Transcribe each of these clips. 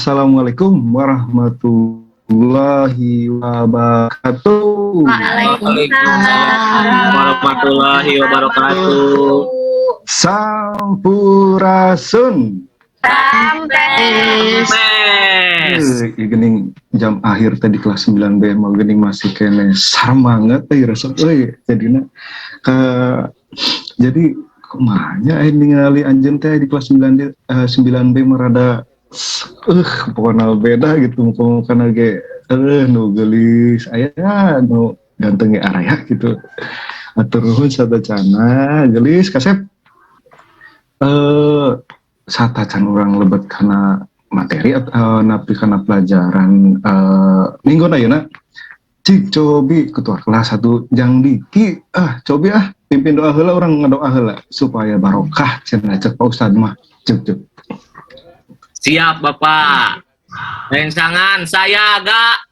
Assalamualaikum warahmatullahi wabarakatuh. Waalaikumsalam warahmatullahi wabarakatuh. Sampurasun. Rampes. Gening jam akhir tadi kelas 9B mah gening masih kene sarmanget teh resep euy jadina ke jadi kumanya aya ningali anjeun teh di kelas 9D, 9B mah rada pokona beda gitu muka-mukana ge nu geulis aya nu ganteng ge araya gitu. Atur nuhun satacana geulis kasep satacan urang lebet kana materi atau napi kana pelajaran minggu ayeuna cik cobi ketua kelas 1 jang Diki cobi pimpin doa heula urang ngadoa heula supaya barokah cenah cek Pak Ustad mah cek cek. Siap Bapak. Rencangan saya agak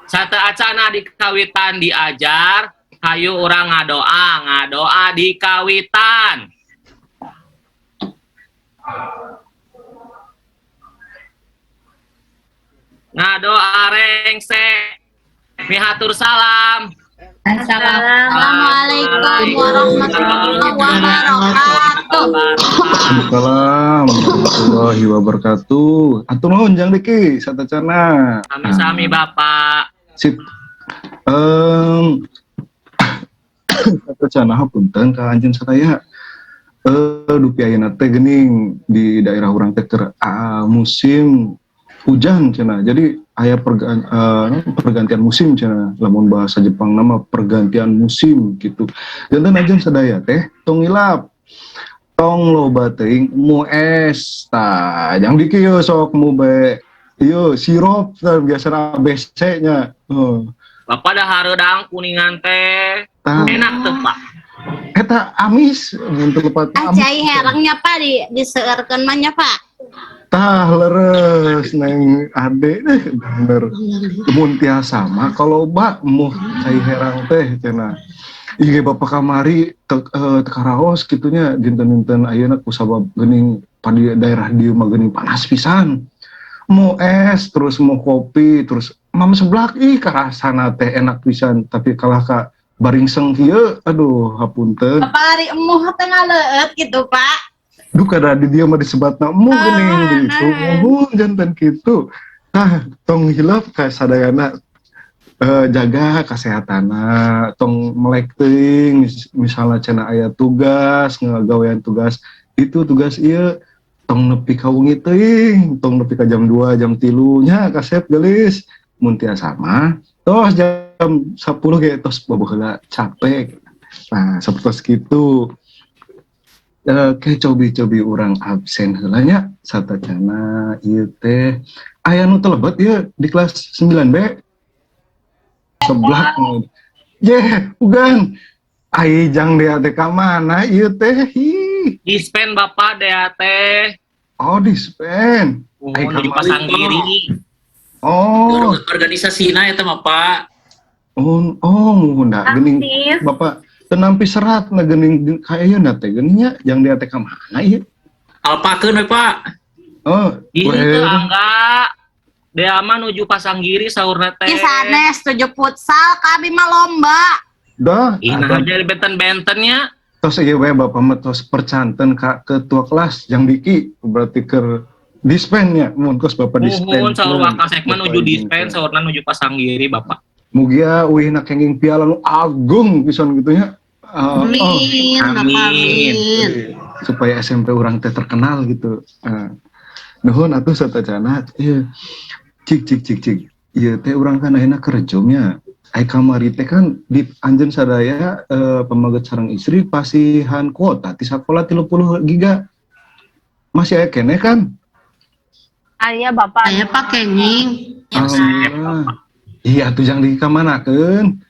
sata acana di kawitan diajar hayu urang ngadoa di kawitan. Ngadoa rengse mihatur salam. Assalamualaikum warahmatullahi wabarakatuh. Waalaikumsalam warahmatullahi wabarakatuh. Atur nuhun Jang Diki satacana. Sami-sami Bapak. Sip. Satacana hapunten ka anjeun sadaya. Dupi ayeuna teh geuning di daerah urang teh keur musim hujan cenah. Jadi aya pergantian musim cenah. Lamun bahasa Jepang nama pergantian musim gitu. Janten anjeun sadaya teh tong hilap. Tong loba teuing mu es tah. Jang Diki yeuh sok mu bae ieu sirup tah biasana ABC nya. Bapak dah hareudang kuningan teh. Enak teu Pak. Eta amis mun teu lepat amis. Cai herangnya Pak diseurkeun mah nya Pak. Tah leres neng ade deh bener. Mun tiasa mah kalau ba muh cai herang teh cenah. Ieu bapak kamari teu karaos kitunya dinten-dinten ayeuna kusabab geuning padi daerah dieu mah geuning panas pisan. Mau es terus mau kopi terus mam seblak ih karasana teh enak pisan tapi kalah ka baringseng kieu aduh hapunten. Bapak ari emuh teh ngaleueut gitu Pak. Duh kada di dieu mah disebatna emuh geuning gitu. Muhun janten kitu. Tah tong hilap ka sadayana jaga kasehatanna, tong melek teuing misalna cenah aya tugas, ngagawean tugas itu tugas ieu tong nepi ka wengi teuing, tong nepi ka jam 2, jam 3 nya kasep geulis. Mun tiasa mah tos jam 10 ge tos bobo heula capek. Nah, sapertos kitu. Ke cobi-cobi urang absen heula nya satacana ieu teh aya nu telebet ieu di kelas 9B seblak. Ye, ugan. Ai jang DAT ka mana ieu teh? Hi. Dispen Bapak DAT. Oh, dispen. Ai nuju pasang diri. Oh, organisasina eta mah Pak. Oh, muhun da geuning Bapak tenampi serat na geuning ka ayeuna teh geuning nya jang DAT ka mana ieu? Alpakeun we Pak. Oh, ieu teh angga. Dea mah nuju Pasanggiri saurna teh. Ih sanes tuju futsal kami mah lomba. Dah, ih nah jadi benten-bentennya. Tos ieu we Bapak mah tos percanten ka ketua kelas Jang Diki berarti keur dispen nya mun kos Bapak dispen. Muhun saur wakasek mah nuju dispen saurna nuju Pasanggiri Bapak. Mugia uihna kenging piala nu agung pisan kitu nya. Amin, amin. Supaya SMP urang teh terkenal gitu. Nuhun atuh satacana ieu. Cik cik cik cik. Ieu teh urang kan ayeuna kerjomnya. Ai kamari teh kan di anjeun sadaya pamaget sareng istri pasihan kuota ti sakola 30 giga. Masih aya keneh kan? Aya Bapak. Aya Pak kenging. Iya atuh jang di kamanakeun?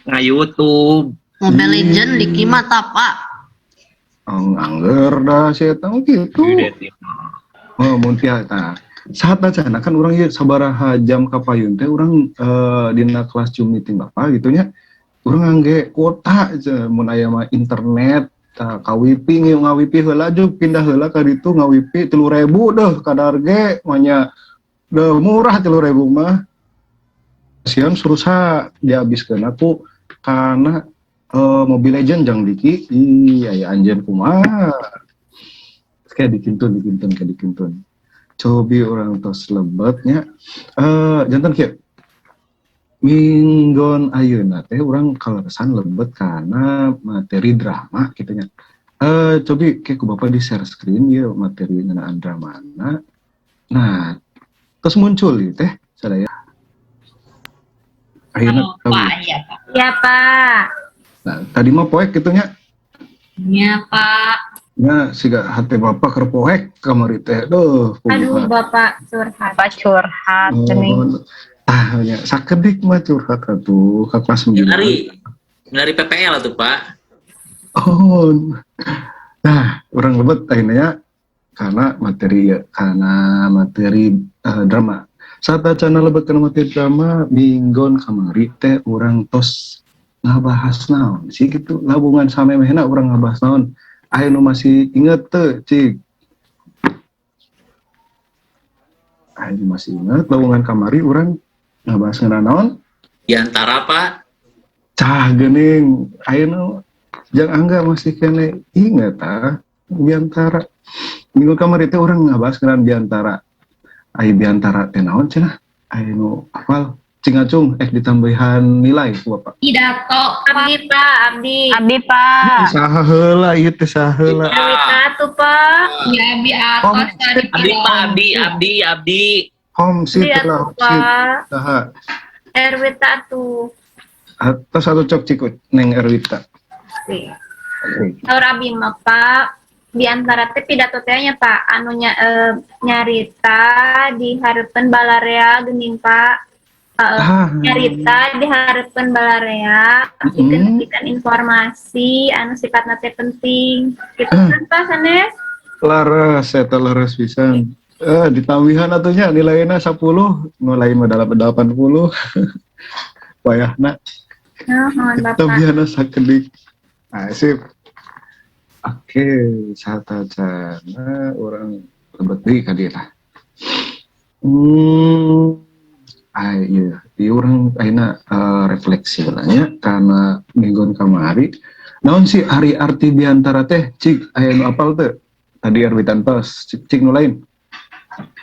Nga YouTube. Mobile Legend di mah tah Pak. Oh, angger dah si eta mah kitu. Oh, mun tia tah. Satacana kan urang ieu sabaraha jam ka payun teh urang dina kelas Zoom meeting Bapak gitu nya. Urang ngangge kuota mun aya mah internet Tah ka wifi ngawifi heula juk pindah heula ka ditu ngawifi 3.000 deh kadar ge manya deh murah 3.000 mah. Kasihan surusa dihabiskeun aku karena Mobile Legend jang Diki. Iya ya anjeun kumaha. Kayak dikintun kayak dikintun. Cobi orang tos lebetnya. Jantan kieu. Minggon ayeuna teh urang kaleresan lebet karena materi drama kitu nya. Cobi ke ku Bapak di share screen ieu materi ngeunaan dramana. Nah, terus muncul ieu teh sadaya. Ayeuna Pak, iya Pak. Iya Pak. Nah, tadi mah poek kitu nya. Iya Pak. Nya siga hate Bapak keur poek kamari teh. Duh, aduh Bapak curhat. Bapak curhat geuning. Ah, ya, sakedik mah curhat atuh ka kelas 9. Dari PPL atuh, Pak. Oh. Nah, urang lebet ayeuna karena materi ya, karena materi drama. Saat acana lebet kana materi drama, minggon kamari teh urang tos ngabahas naon sih gitu, labungan samemehna urang ngabahas naon. Aya nu masih inget teu, cik? Aya nu masih inget labungan kamari urang ngabahas ngeunaan naon? Biantara, Pak. Cah geuning, ayeuna jang angga masih kene inget ah biantara. Minggu kamari teh urang ngabahas ngeunaan biantara. Aya biantara teh naon cenah? Aya nu hafal cing acung ditambahan nilai ku Bapak. Pidato, Abdi Pak, abdi. Abdi Pak. Saha heula ieu teh saha heula. Erwita tuh Pak. Ya abdi atos tadi. Abdi Pak, abdi, abdi, abdi. Homsit Iya lah, tuh Pak. Saha. Erwita tuh. Atos satu cok cikut neng Erwita. Saur abdi mah Pak. Di antara teh pidato teh nya Pak, anu nya, nyarita di hareupeun balarea geuning Pak. Nyarita di hareupeun balarea, ikan informasi anu sifatna teh penting. Kitu kan Pak sanes? Laras eta laras pisan. Ditambihan atuh nya nilaina 10, nu lain mah 80. Wayahna. Nuhun Bapak. Ditambihanna sakedik. Nah, sip. Oke, satacana urang lebet deui ka dieu tah. Iya, ieu urang ayeuna refleksi heula nya kana minggon kamari. Naon sih ari arti biantara teh? Cik, aya nu apal teu? Tadi Erwitan tos, cik, cik nu lain.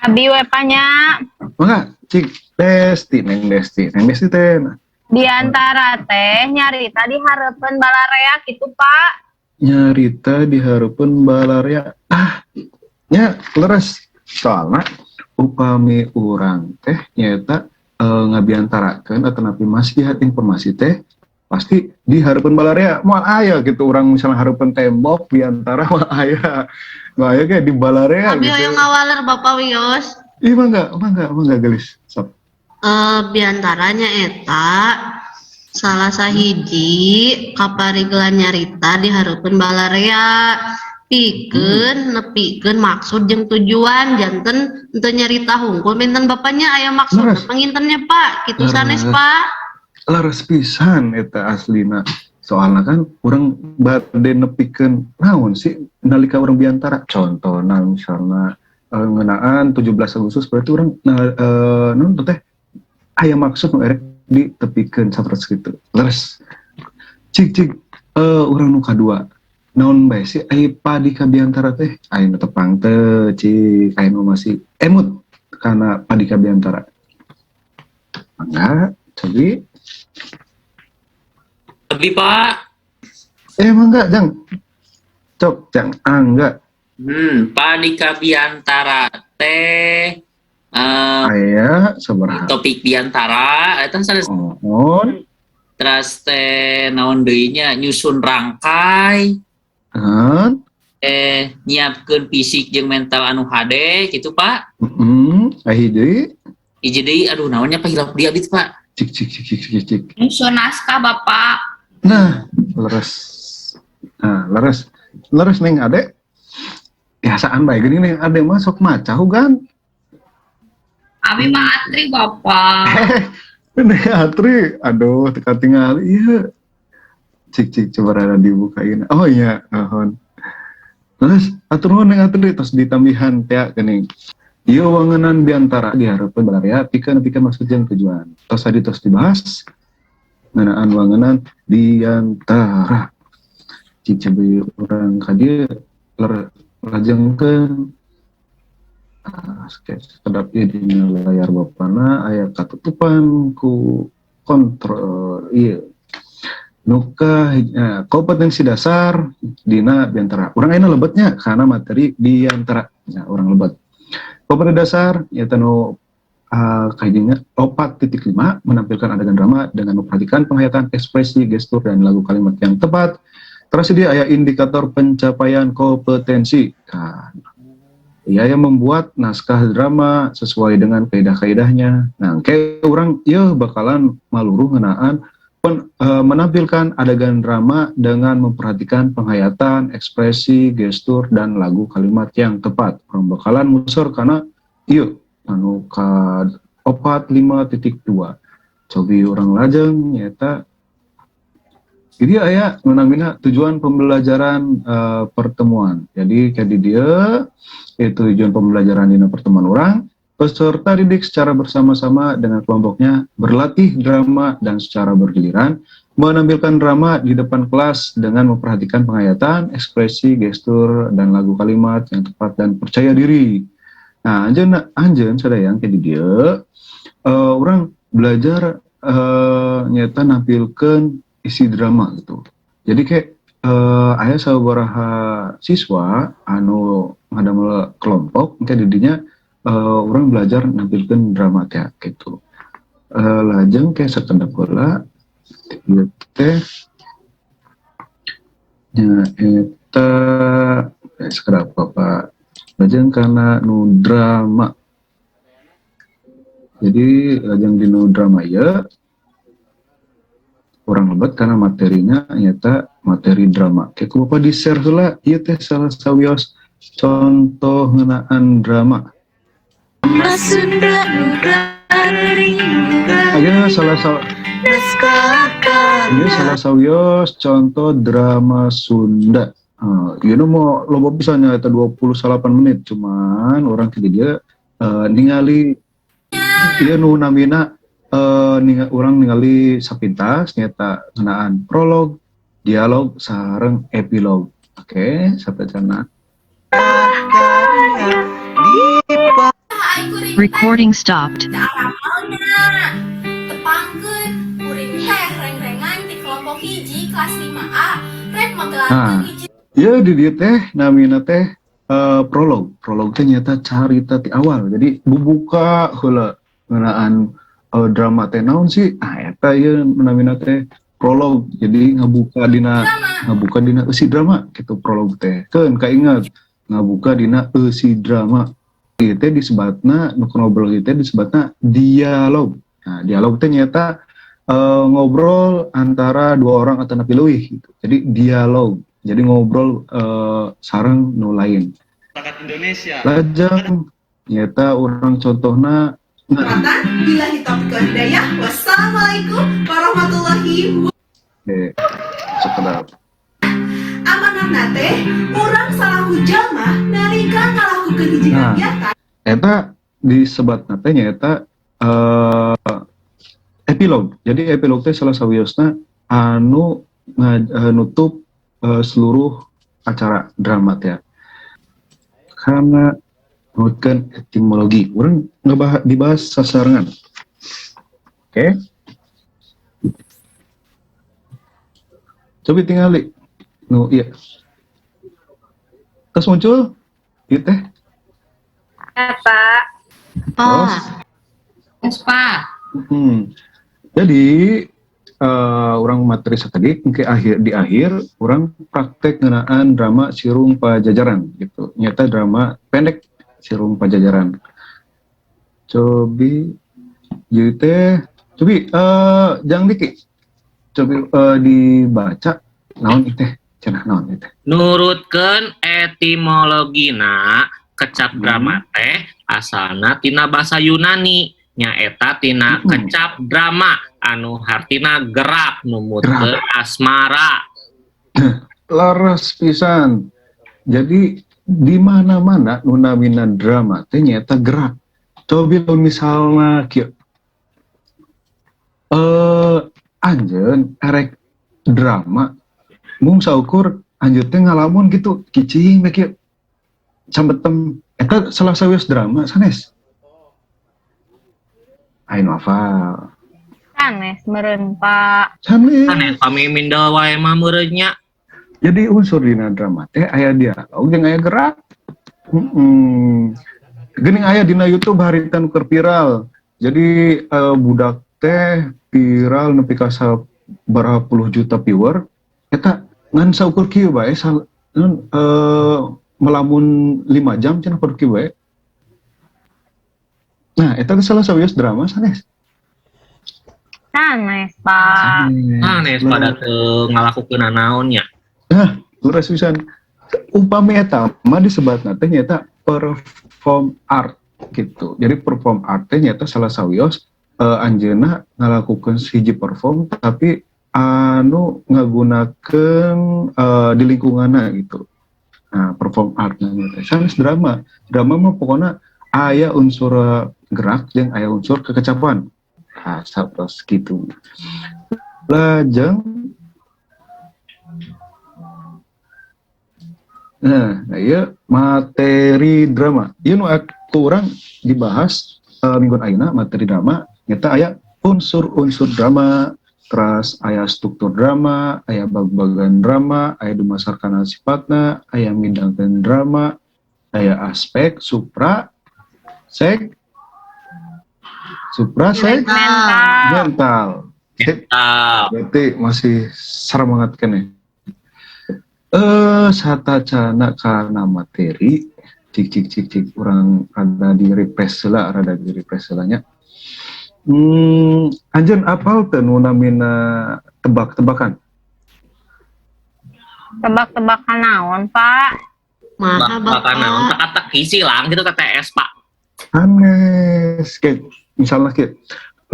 Abi we nya. Mangga, cik Desti, Neng Desti. Neng Desti teh. Biantara teh nyarita di hareupeun balarea kitu, Pak. Nyarita di hareupeun balarea. Ah, nya leres. Soalna upami urang teh nyaeta ngabiantarakeun atanapi masihat informasi teh pasti di hareupeun balarea moal aya gitu. Urang misalnya hareupeun tembok biantara moal aya. Moal aya kayak di balarea abi gitu. Hoyong ngawaler Bapak wios. Ih mangga, mangga, mangga gelis. Sok. Biantaranya eta salah sahiji kaparigelan nyarita di hareupeun balarea pikeun nepikeun maksud jeung tujuan janten henteu nyarita hungkul minten bapaknya aya maksud pangintennya Pak kitu sanes Pak. Leres pisan eta aslina. Soalna kan urang bade nepikeun naon sih nalika urang biantara contohna misalna ngeunaan 17 Agustus berarti urang naon teh aya maksud nu erek ditepikeun sapertos kitu. Leres. Cik cik urang nu kadua. Naon bae sih aya padika biantara teh? Aya nu tepang teu cik, aya nu masih emut kana padika biantara. Mangga, cobi. Abdi Pak. Mangga jang. Cok jang angga. Padika biantara teh aya sabaraha topik biantara eta sanes oh. Terus teh naon deui nya nyusun rangkai. Nyiapkeun fisik jeung mental anu hade kitu Pak. Heeh, deui. Hiji deui aduh naonnya Pak hilap dia abdi Pak. Cik cik cik cik cik cik. Nyusun naskah Bapak. Nah, leres. Nah, leres. Leres neng ade. Biasaan bae geuning neng ade mah sok maca hugan. Abi mah atri Bapak. Neng atri, aduh teka tingali ieu. Cik cik, coba rada dibukain. Oh iya, nuhun. Terus atur nuhun yang atur terus ditambihan teh geuning. Ieu wangenan biantara dihareupeun balarea pikeun nepikeun maksud jeung tujuan. Tos tadi tos dibahas ngeunaan wangenan biantara. Cik, coba urang ka dieu lajengkeun. Ah, sekedap ieu dina layar bapana aya katutupan ku kontrol ieu. Nuka kompetensi dasar dina biantara. Urang ayeuna lebetnya karena materi biantara. Ya, urang lebet. Kompetensi dasar nyaeta nu kajiannya 4.5, menampilkan adegan drama dengan memperhatikan penghayatan, ekspresi, gestur, dan lagu kalimat yang tepat. Terus dia aya indikator pencapaian kompetensi. Nah, ia yang membuat naskah drama sesuai dengan kaidah-kaidahnya. Nah, kayak urang ya bakalan maluruh ngeunaan menampilkan adegan drama dengan memperhatikan penghayatan, ekspresi, gestur, dan lagu kalimat yang tepat. Urang bakalan musor karena iya anu ka 45.2. Cobi urang lajeng nyata. Jadi aya nu namina tujuan pembelajaran pertemuan. Jadi kayak di dia itu tujuan pembelajaran dina pertemuan urang, peserta didik secara bersama-sama dengan kelompoknya berlatih drama dan secara bergiliran menampilkan drama di depan kelas dengan memperhatikan penghayatan, ekspresi, gestur, dan lagu kalimat yang tepat dan percaya diri. Nah, anjeun anjeun sadayang kayak di dia urang belajar nyata nampilkan isi drama gitu. Jadi kayak aya sababaraha siswa anu ngadamel kelompok kayak didinya urang belajar nampilkan drama kayak gitu. Lajeng kayak sakedap heula ieu teh nyaeta sakedap Bapak, lajeng kana nu drama. Jadi lajeng di nu drama ieu urang lebet karena materinya nyata materi drama. Kayak ku Bapak di share heula ieu teh salah sawios contoh ngeunaan drama. Ayeuna ieu salah sawios contoh drama Sunda. Ieu nu mau loba pisan nya eta 28 menit, cuman urang ke dieu ningali ieu nu namina urang ningali sapintas nyata ngeunaan prolog, dialog, sareng epilog. Oke, sampai sana. Recording stopped. Tepangkeun kuring teh reng-rengan di kelompok hiji kelas 5A rek Nah, magelarkeun hiji ya di dieu teh namina teh prolog. Prolog teh nyata carita ti awal. Jadi bubuka heula ngeunaan drama teh naon sih? Ah, eta ieu namina teh prolog. Jadi ngabuka dina eusi drama gitu prolog teh. Keun kainget ngabuka dina eusi drama. Ieu teh disebatna nu ngobrol ieu teh disebatna dialog. Nah, dialog teh nyata ngobrol antara dua orang atau lebih leuwih gitu. Jadi dialog. Jadi ngobrol sareng nu lain. Masyarakat Indonesia. Lajeng nyata urang contohna, nah, Billahi taufiq wal hidayah. Wassalamualaikum warahmatullahi. Oke, sekedap. Amanahna teh urang salaku jalma nalika ngalakukeun hiji Nah. kegiatan. Eta disebatna teh nyaeta epilog. Jadi epilog teh salah sawiosna anu nutup seluruh acara drama teh. Karena nutkeun etimologi, urang ngebahas dibahas sasarengan. Oke. Coba tingali. Nu iya. Terus muncul ieu teh. Ya, Pak. Terus Yes, Pak. Jadi urang materi sakedik ke akhir, di akhir urang praktek ngeunaan drama Sirung Pajajaran gitu. Nyata drama pendek Sirung Pajajaran. Cobi ieu teh cobi jang Diki. Cobi dibaca naon ieu teh? Cenah naon ieu teh? Nurutkeun etimologina, kecap drama teh asalna tina bahasa Yunani, nyaeta tina kecap drama Anu hartina gerak numutkeun asmara. Leres pisan. Jadi di mana-mana nu namina drama teh nyaeta gerak. Cobi misalnya kieu. Anjeun erek drama mung saukur anjeun teh ngalamun gitu kicing we kieu. Sambetem eta salah sawios drama sanes. Ayo hafal. Sanes meureun, Pak. Sanes. Sanes pami mindel wae mah meureun nya. Jadi unsur dina drama teh aya dialog jeung aya gerak. Geuning aya dina YouTube harita nu keur viral. Jadi budak teh viral nepi ka sabaraha puluh juta viewer eta ngan saukur kieu bae melamun 5 jam cenah kudu kieu bae. Nah, eta teh salah sawios drama sanes. Sanes, Pak. Sanes pada teu ngalakukeun naon nya. Nah, leres pisan. Upami eta mah disebatna teh nyaeta perform art gitu. Jadi perform art teh nyaeta salah sawios anjeunna ngalakukeun hiji perform tapi anu ngagunakeun di lingkunganna gitu. Nah, perform art namanya teh sanes drama. Drama mah pokona aya unsur gerak jeung aya unsur kekecapan. Nah, satos gitu. Lajeng nah, ieu materi drama. Ieu nu kurang dibahas mingguan ayeuna materi drama nyata aya unsur-unsur drama, teras aya struktur drama, aya bag-bagan drama, aya dumasar kana sifatna, aya midangkeun drama, aya aspek supra sek supra sek mental. Berarti masih semangat keneh. Satacana kana materi cik cik cik cik urang rada di refresh heula, rada di refresh heula nya. Anjeun apal teu nu namina tebak-tebakan? Tebak-tebakan naon, Pak? Maha Tebak-tebakan naon? Teka-teki silang gitu TTS, Pak. Anes, kayak misalnya kieu.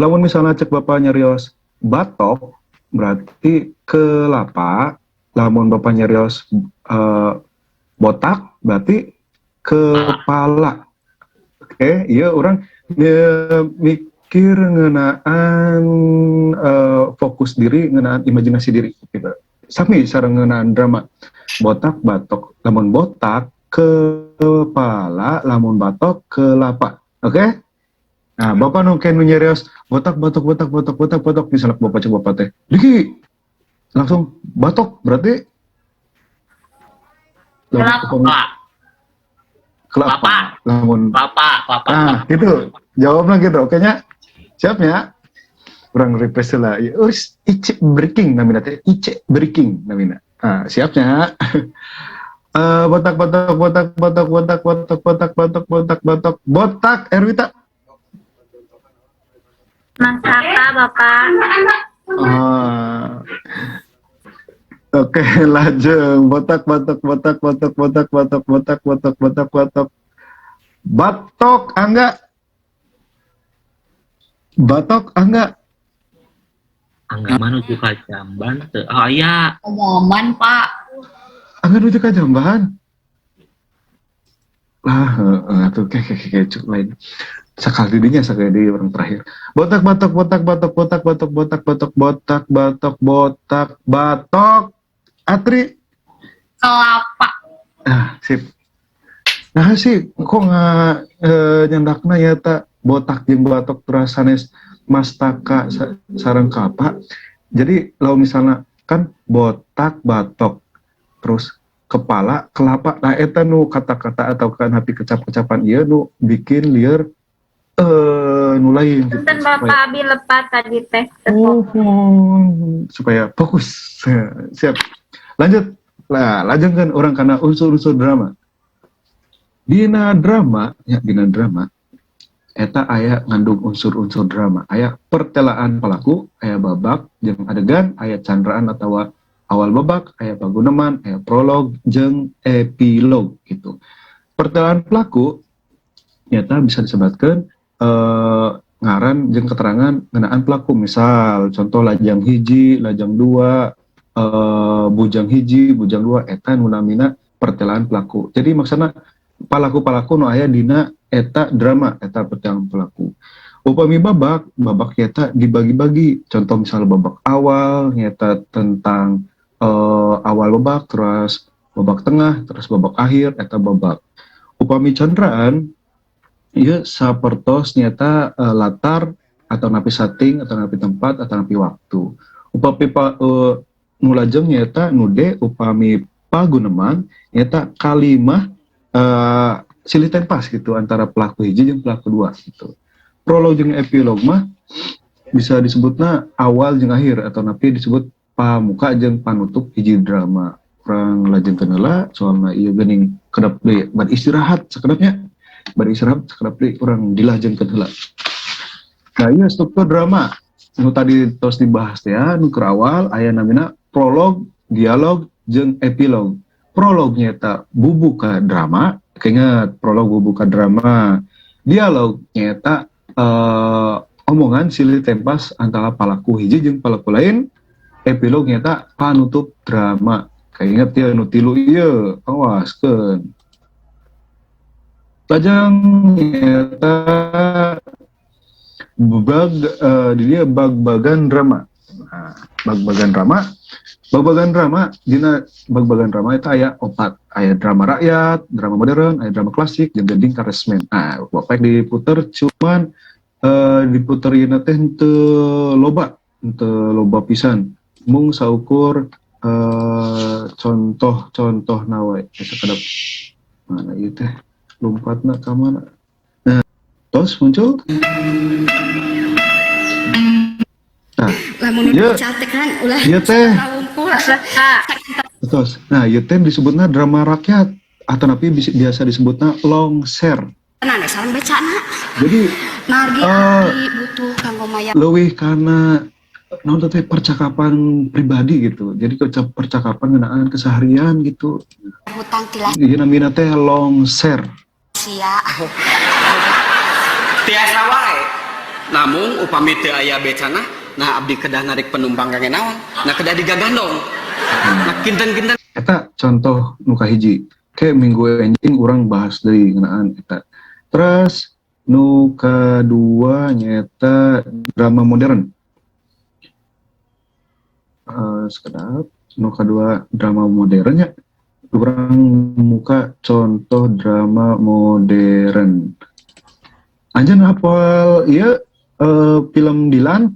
Lamun misalnya cek bapak nyarios batok berarti kelapa, lamun bapak nyarios botak berarti kepala. Oke, iya orang mikir ngeunaan fokus diri, ngeunaan imajinasi diri gitu. Sami sareng ngeunaan drama. Botak batok, lamun botak kepala, lamun batok kelapa. Oke? Nah, bapak nu nu nyarios botak batok botak botak botak botok misalnya bapak cek bapak teh. Diki langsung batok berarti kelapa. Kelapa. Lamun kelapa, kelapa. Nah, gitu. Jawabnya gitu. Oke nya? Siap nya? Kurang refresh lah. Ice breaking namina teh, ice breaking namina. Nah, siapnya. Botak botak botak botak botak botak botak botak botak botak botak Erwita. Masaka, Bapak. Oke, lajeng botak botak botak botak botak botak botak botak botak botak batok angga. Batok angga. Angga menuju ka jamban teu. Oh iya. Omongan, Pak. Angga nuju ka jamban. Lah, atuh ke cuk lain. Sekali dinya sekali di orang terakhir. Botak batok botak batok botak batok botak batok botak batok botak batok Atri kelapa. Ah, sip. Nah sih kok nggak nyandakna ya tak botak jeung batok terus sanes mastaka sareng kapa. Jadi kalau misalnya kan botak batok terus kepala kelapa, nah eta nu kata-kata atau kan hati kecap-kecapan ieu nu bikin liar nu lain gitu. Punten Bapak abi lepat tadi teh. Oh, supaya fokus. Siap. Lanjut. Lah, lajengkeun urang kana unsur-unsur drama. Dina drama, ya dina drama eta aya ngandung unsur-unsur drama. Aya pertelaan pelaku, aya babak jeung adegan, aya candraan atawa awal babak, aya paguneman, aya prolog jeung epilog gitu. Pertelaan pelaku nyata bisa disebutkan ngaran jeung keterangan ngeunaan pelaku. Misal contoh lajang hiji, lajang dua, bujang hiji, bujang dua, eta nu namina pertelaan pelaku. Jadi maksudna palaku-palaku nu aya dina eta drama, eta pertelaan pelaku. Upami babak, babak nyata dibagi-bagi. Contoh misalnya babak awal nyata tentang awal babak, terus babak tengah, terus babak akhir, eta babak. Upami candraan ieu sapertos nyata latar atau napi setting atau napi tempat atau napi waktu. Upami nu lajeng nyata nu D, upami paguneman nyata kalimah silih tempas gitu antara pelaku hiji jeung pelaku dua gitu. Prolog jeung epilog mah bisa disebutna awal jeung akhir atau napi disebut pamuka jeung panutup hiji drama. Kurang lajengkeun heula soalna ieu geuning kedap deui bari istirahat sakedapnya. Bari istirahat sakedap deui urang dilajengkeun heula. Nah, ieu struktur drama nu tadi tos dibahas teh ya, nu keur awal aya namina prolog, dialog jeung epilog. Prolog nyaeta bubuka drama, keinget prolog bubuka drama. Dialog nyaeta omongan silih tempas antara palaku hiji jeung palaku lain. Epilog nyaeta panutup drama. Keinget ya nu tilu ieu, awaskeun. Lajeng nyaeta bag di dia bag-bagan drama. Nah, bag-bagan drama, bag-bagan drama dina bag-bagan drama itu aya opat, aya drama rakyat, drama modern, aya drama klasik, jeung gending karesmen. Nah, bapak diputer cuman diputer ieu teh henteu loba, henteu loba pisan. Mung saukur contoh-contoh na we. Eta kedap mana ieu teh lompatna ka mana? Nah, tos muncul. Nah, Lamun ieu kan ulah ieu teh terus. Nah, ieu teh disebutna drama rakyat atau napi biasa disebutna longser. Nah, sareng becana. Jadi margi abdi butuh kanggo mayar. Leuwih kana naon teh percakapan pribadi gitu. Jadi percakapan ngeunaan keseharian gitu. Hutang tilas. Ieu namina teh longser. Sia. Tiasa wae. Namung upami teu aya becana, nah abdi kedah narik penumpang kangge naon? Nah kedah digagandong. Nah kinten-kinten eta contoh nu kahiji. Ke minggu enjing urang bahas deui ngeunaan eta. Terus nu kadua nyaeta drama modern. Sekedap nu kadua drama modern nya. Urang muka contoh drama modern. Anjeun hafal ieu film Dilan?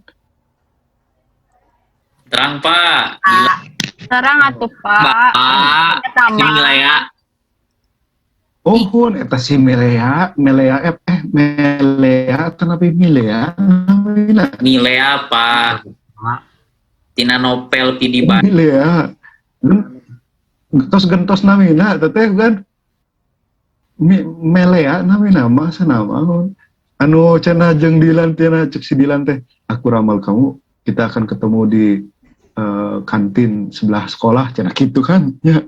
Terang, Pak. Terang atuh, Pak. Pak. Si Milea. Oh, hun eta si Milea, Milea Milea atau Milea? Milea, Pak. Tina novel Pidi Baiq. Milea. Gentos gentos namina teteh kan. Melea namina masa nama anu cenah jeung Dilan cenah cek si Dilan teh, aku ramal kamu kita akan ketemu di kantin sebelah sekolah cenah gitu kan ya.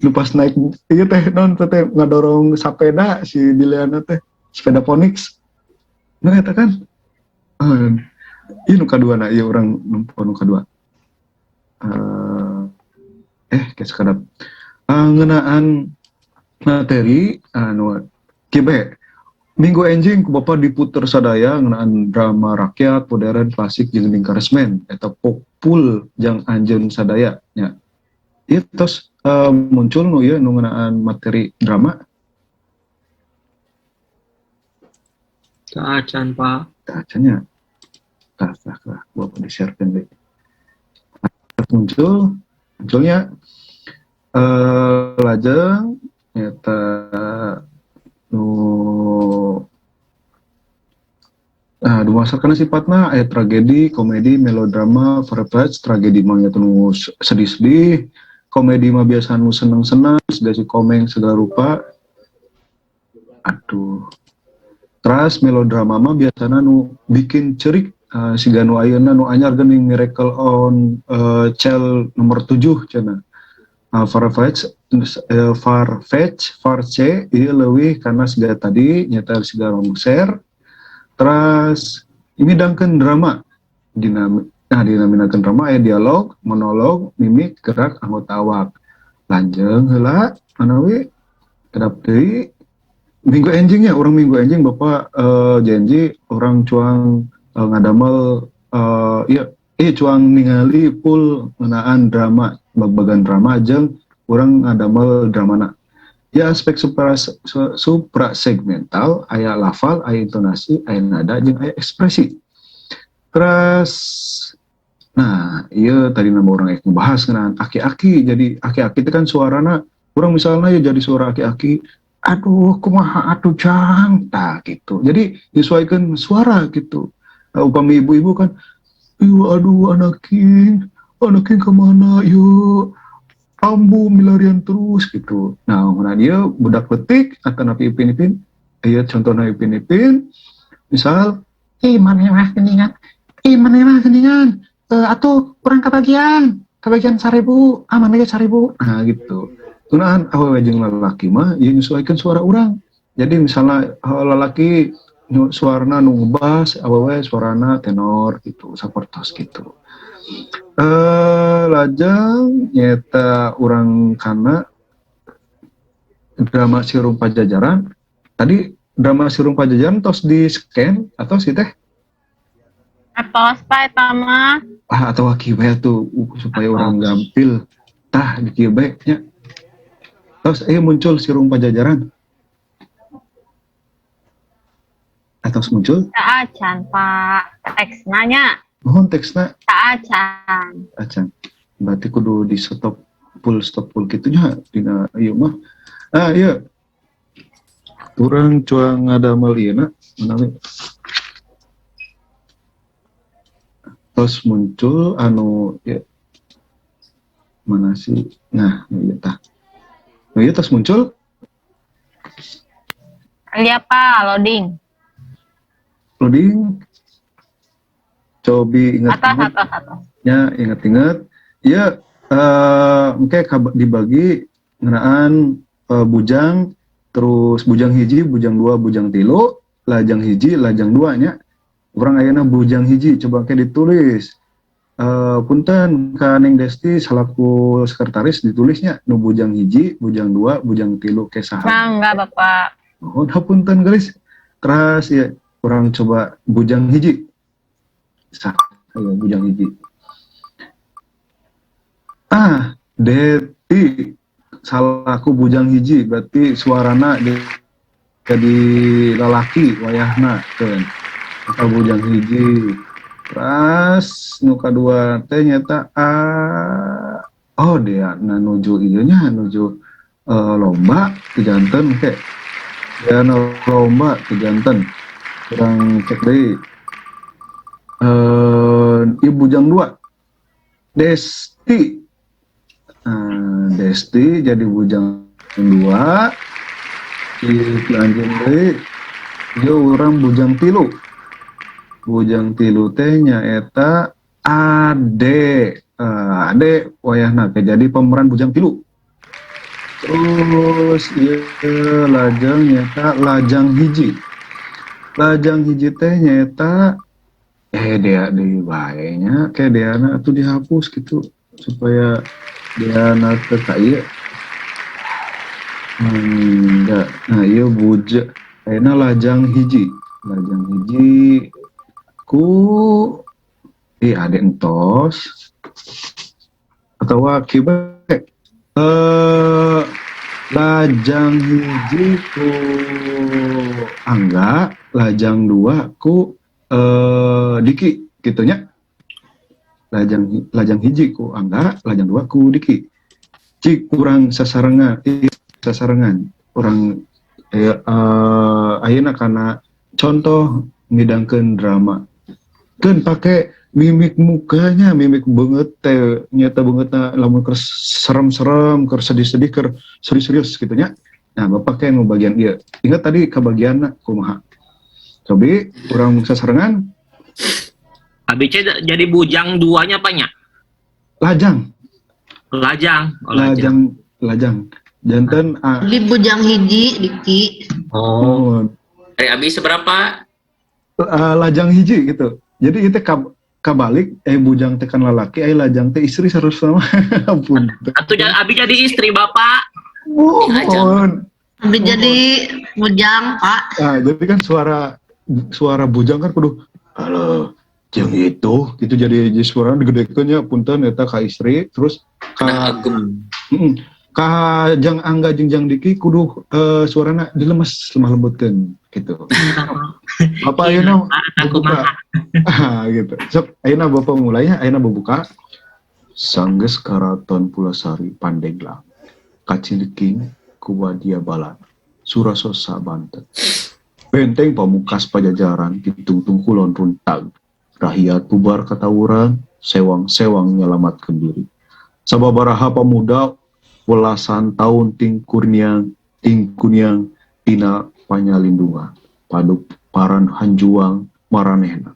Lu pas naik ieu teh non teh ngadorong sepeda si Dilan teh, sepeda Ponix. Nah eta kan ieu nu kadua na ieu urang nempo nu kadua. Kayak sekadap ngeunaan materi anu kieu minggu enjing ku bapak diputer sadaya ngeunaan drama rakyat, modern, klasik jeung gending karesmen eta popul jang anjeun sadaya nya. Ieu tos muncul nu ieu nu ngeunaan materi drama. Taacan, Pak. Taacan nya. Tah tah tah bapak di-sharekeun deui. Muncul munculnya lajeng nyata nu nah dumasarkeun sifatna aya tragedi, komedi, melodrama, farfetch. Tragedi mah nya nu sedih-sedih, komedi mah biasa nu seneng-seneng, siga si komeng segala rupa. Aduh. Terus melodrama mah biasana nu bikin cerik, siga nu ayeuna nu anyar geuning Miracle on Cell nomor 7 cenah. Farfetch, Farce ieu leuwih karena siga tadi nyata siga longser. Terus Midangkeun drama dinamik. Nah, dinamikakeun drama aya dialog, monolog, mimik, gerak anggota awak. Lanjeng heula manawi kedap deui minggu enjingnya, urang minggu enjing Bapak janji urang cuang ngadamel iya cuang ningali full ngeunaan drama, bag-bagan drama jeung urang ngadamel dramana. Ya aspek supra segmental aya lafal, aya intonasi, aya nada jeung aya ekspresi. Terus nah, iya tadi nama orang yang ngebahas ngeunaan aki-aki. Jadi aki-aki itu kan suarana urang misalnya ya jadi suara aki-aki, aduh kumaha atuh jang, tah gitu. Jadi nyesuaikan suara gitu. Nah, upami ibu-ibu kan, iya aduh anaking, anaking kemana yuk, ambu milarian terus gitu. Nah, nah dia budak letik atau napi ipin-ipin, iya contohnya ipin-ipin, misal, maneh mah geningan, maneh mah geningan, atau kurang kebagian 1000, aman aja 1000, nah gitu. Tunaan awewe jeung lalaki mah ieu nyesuaikan suara urang. Jadi misalnya lalaki suarana nu ngebas, awewe suarana tenor gitu, sapertos gitu. Lajeng nyeta urang kana drama Sirung Pajajaran. Tadi drama Sirung Pajajaran tos di scan atau sih teh? Atos Pak eta mah. Ah atau kieu bae tuh supaya orang gampil. Tah di kieu bae nya. Terus muncul Sirung Pajajaran. Atos muncul? Acan Pak, teksna nya. Mohon teksna. Acan. Acan. Berarti kudu di stop full kitu nya dina ieu mah. Ah ieu. Urang cuang ngadamel ieu na menawi. Terus muncul anu ya, mana sih? Nah, ieu tah. Nah, ieu tos muncul. Iya Pak, loading. Loading. Cobi ingat-ingat. Atas. Ya, ingat-ingat. Ya, engke dibagi ngeunaan bujang, terus bujang hiji, bujang dua, bujang tilu, lajang hiji, lajang dua nya. Urang ayeuna bujang hiji, coba engke ditulis. Punten ka Neng Desti salaku sekretaris ditulisnya nu bujang hiji, bujang dua, bujang tilu ke saha. Mangga Bapak. Mohon hapunten geus. Teras ya urang coba bujang hiji. Sah, ayo bujang hiji. Ah, Deti salaku bujang hiji berarti suarana jadi lalaki wayahna keun. Atau bujang hiji. Terus nu kadua teh nyata oh dia na nuju ieu nya nuju lomba ti janten ke. Dia na lomba ti janten. Urang cek deui. Ieu bujang dua. Desti. Desti jadi bujang dua. Di anjeun deui ieu urang bujang tilu. Bujang tilu teh nyaeta Ade. Ade wayahna ke jadi pemeran bujang tilu. Terus ieu lajang nyaeta lajang hiji. Lajang hiji teh nyaeta dia deui bae nya ke deana atuh dihapus gitu supaya deana teu ka ieu. Enggak. Nah ieu bujang ayeuna lajang hiji. Lajang hiji ku ade entos atau kieu bae lajang hiji ku Angga, lajang dua ku Diki gitu nya. Lajang hiji ku Angga, lajang dua ku Diki. Cik kurang sasarengan urang ayeuna kana contoh ngidangkeun drama. Keun pake mimik mukanya, mimik beungeut teh nyata beungeutna lamun keur serem-serem, keur sedih-sedih, keur serius-serius gitu nya. Nah, Bapak kayak nu bagian ieu. Ingat tadi kebagianna kumaha. Cobi urang sasarengan. ABC jadi bujang duanya apa nya? Lajang. Lajang. Oh, lajang. Lajang. Janten di bujang hiji Diki. Oh. Abi seberapa? Lajang hiji gitu. Jadi itu kabalik, bujang teh kan lalaki, lajang teh istri seharusnya mah. Ampun. Atuh abi jadi istri Bapak. Mohon. Abi jadi bujang, Pak. Nah, jadi kan suara suara bujang kan kudu halo jeung itu gitu, jadi suara digedekeun nya, punten eta ka istri, terus ka Agem. Ka Jang Angga jeung Jang Diki kudu suarana dilemes, lemah lembutkeun gitu. Bapak ayeuna buka. Ah, gitu. Sok ayeuna Bapak mulai, ayeuna buka. Sanggeus Karaton Pulasari Pandeglang kaciliking ku Wadia Balana Surasosa Banten. Benteng Pamukas Pajajaran ditungtung kulon runtag. Rakyat bubar katawuran, sewang-sewang nyelamatkeun diri. Sababaraha pamuda welasan tahun ting kurniang tina panyalindungan. Paduk paran hanjuang maranehna.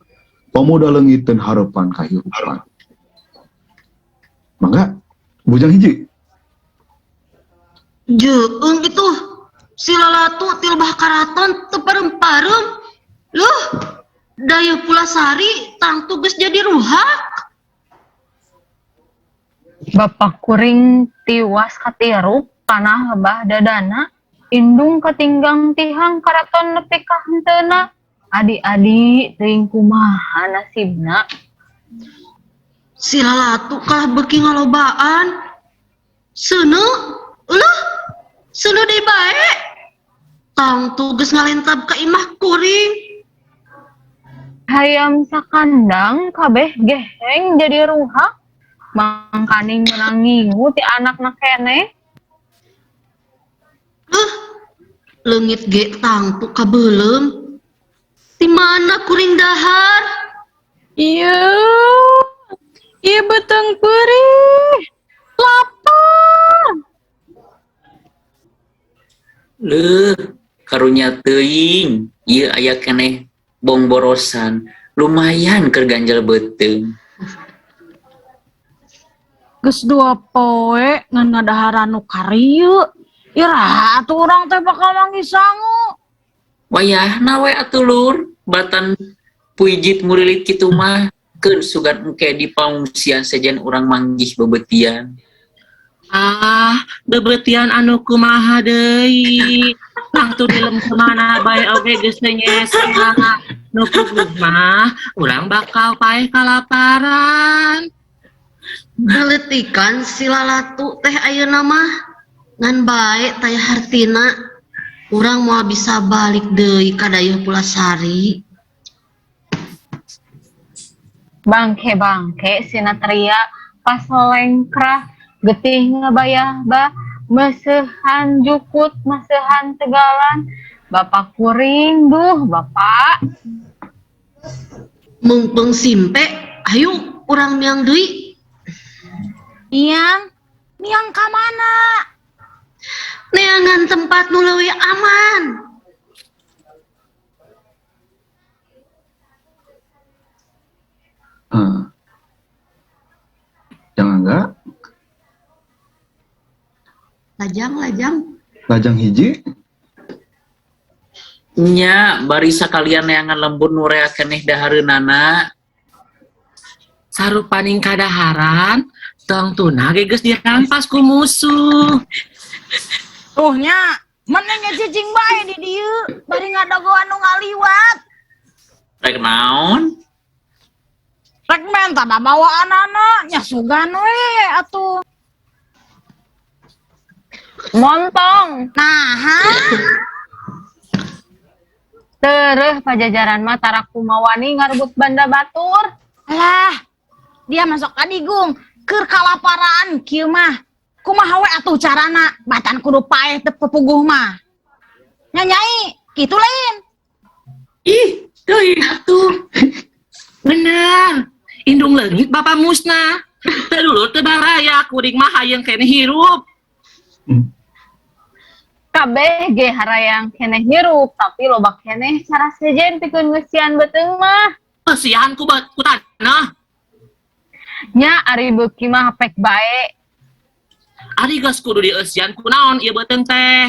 Pamuda leungiteun harepan kahirupan. Mangga, bujang hiji. Jeung itu si lalatu tilbah karaton teu parem-parem. Loh, Dayeuh Pulasari tangtu geus jadi ruhak. Bapak kuring tiwas katirup panah lebah dadana, indung katinggang tihang karaton nepi ka henteuna. Adi-adi teuing kumaha nasibna. Si lalatu kalah beuki ngalobaan. Seuneu, eueuh, seuneu deui bae. Tangtu geus ngalentab ka imah kuring. Hayam sakandang kabeh geheng jadi ruhak. Mangkaning meunang ngingu ti anakna keneh. Leungit ge tangtu kabeuleum. Di mana kuring dahar? Ieu, ieu beuteung peurih. Lapar. Leuh, karunya teuing, ieu aya keneh bongborosan, lumayan keur ganjel beuteung. Geus 2 poe ngan ngadaharan nu karieu. Iraha atuh urang teh bakal manggih sangu. Wayahna we atuh lur, batan puijit murilit kitu mah keun sugan engke di pangungsian sejen urang manggih bebeutian. Ah, bebeutian anu kumaha deui? Tangtu dilem kemana bae oge geus teu nyesa. Nu puguh mah urang bakal paeh kalaparan. Leletikan si lalatu teh ayeuna mah ngan bae taya hartina. Urang moal bisa balik deui ka Dayeuh Pulasari. Bangke-bangke sinatria pas lengkrah getih ngabayah bah meseuhan jukut meseuhan tegalan. Bapak kuring duh bapak. Mungpeung simpe ayo urang miang deui. Miang, miang ka mana? Neangan tempat nu leuwih aman. Jangan enggak? Lajang, lajang. Lajang hiji. Nya, bari sakalian neangan lembur nu rea keneh dahareunana. Sarupaning kadaharan, tangtuna ge geus dirampas ku musuh. Tuh nya, mending ge cicing bae di dieu, bari ngadagoan nu ngaliwat. Rek naon? Rek menta da bawaanana, nya sugan we atuh. Montong. Naha? Tereh pajajaran mah tara kumawani ngarebut banda batur. Alah, dia masuk kadigung keur kalaparan kieu mah. Kumaha we atuh carana batan kudu paeh teu pepuguh mah. Nya nyai, kitu lain. Ih, teuing atuh. Bener. Indung leungit Bapak musnah. Teu dulur teu baraya kuring mah hayang keneh hirup. Kabeh ge harayang keneh hirup, tapi loba keneh cara sejen pikeun ngeusian beuteung mah. Ngeusian ku ku tanah. Nya ari beuki mah pek bae. Ari geus kudu dieusian ku naon ieu beuteung teh?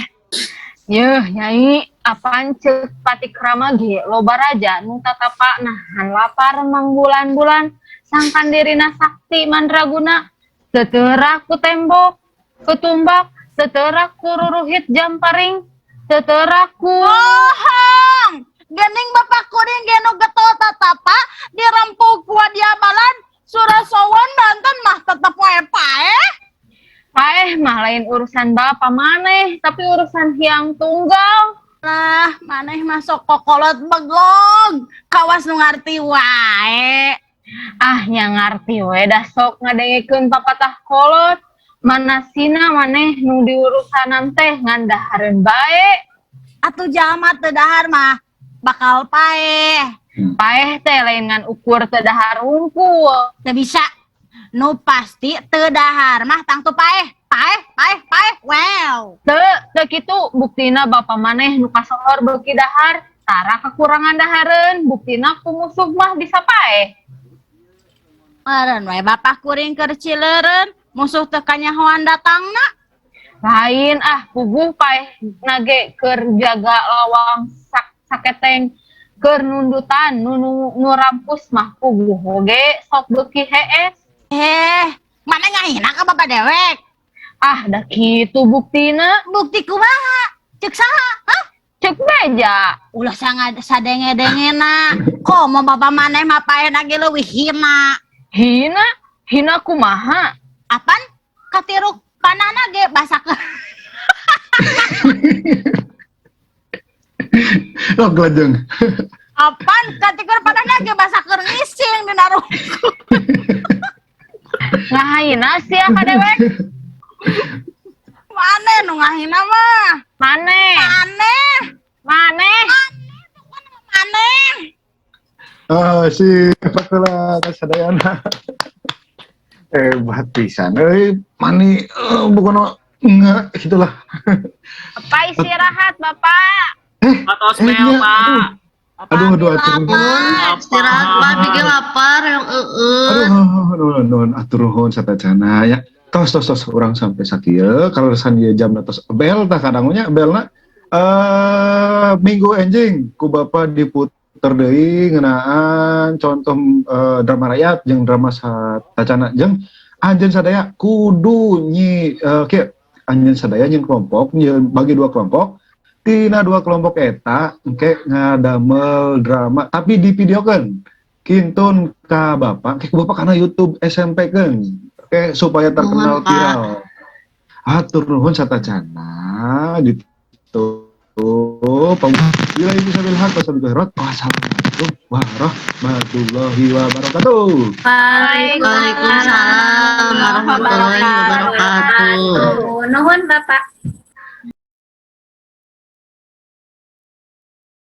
Yeuh, Nyai, apaan ceuk patikrama ge loba raja nu tatapa nahan lapar mangbulan-bulan sangkan dirina sakti mandraguna teu teurak ku tembok ku tumbak, teu teurak ku ruruhit jamparing, teu teurak ku Bohong. Gening bapak kuring ge nu getol tatapa dirempug ku diabalan Surasowan Banten mah tetep wae paeh. Paeh mah lain urusan bapak maneh, tapi urusan Hyang Tunggal. Lah, maneh masuk kokolot begog. Kawas nu ngarti wae. Ah, nya ngarti we dah sok ngadengekeun papatah kolot. Manasina maneh nu diurusanan teh ngan dahareun bae. Atuh jalma teu dahar mah bakal paeh. Paeh teh lain ngan ukur teu dahar hungkul. Teu bisa. Nu pasti teu dahar mah tangtu paeh. Paeh, paeh, paeh. Wow. Teu, teu kitu buktina bapa maneh nu kasohor beuki dahar, tara kekurangan dahareun, buktina ku musuh mah bisa paeh. Meureun we bapak kuring keur cileureun, musuh teu kanyahoan datangna. Lain ah, puguh paeh nage keur jaga lawang saketeng keur nundutan nu nu rampus mah puguh oge sok beuki hees. Eh, mana ngahina ka bapak dewek? Ah, da kitu buktina. Bukti kumaha? Cek saha? Hah? Cek beja. Ulah sangat sadenge-dengena. Komo bapak maneh mah paehna ge leuwih hina. Hina? Hina kumaha? Apan katiruk panana ge basa ke. Sok lajeng. Apan katikur panana ge basa keur ngising dina rungkul. Ngahina sia ka dewek? Maneh nu ngahina mah. Maneh. Maneh. Maneh. Maneh. Ah, si Pakula sadayana. Hebat pisan euy, mani bukan enggak gitulah. Bapak istirahat, Bapak. Atos mel, Pak. Aduh, aduh, aduh. Istirahat, Pak, bikin lapar yang eueun. Aduh, aduh, nuhun, atur nuhun satacana ya. Tos tos tos urang sampai sakieu kaleresan ieu jamna tos bel tah kadangnya belna minggu enjing ku Bapak diputer deui ngeunaan contoh drama rakyat jeung drama satacana jeung anjeun sadaya kudu nyi kieu anjeun sadaya jeung kelompok bagi dua kelompok tina dua kelompok eta engke ngadamel drama tapi divideokeun kintun ka Bapak ke Bapak kana YouTube SMP keun. Oke, supaya terkenal viral. Atur nuhun satacana ditutup. Bila ibu sabil haq wasabil khairat. Wassalamualaikum warahmatullahi wabarakatuh. Waalaikumsalam warahmatullahi wabarakatuh. Nuhun Bapak.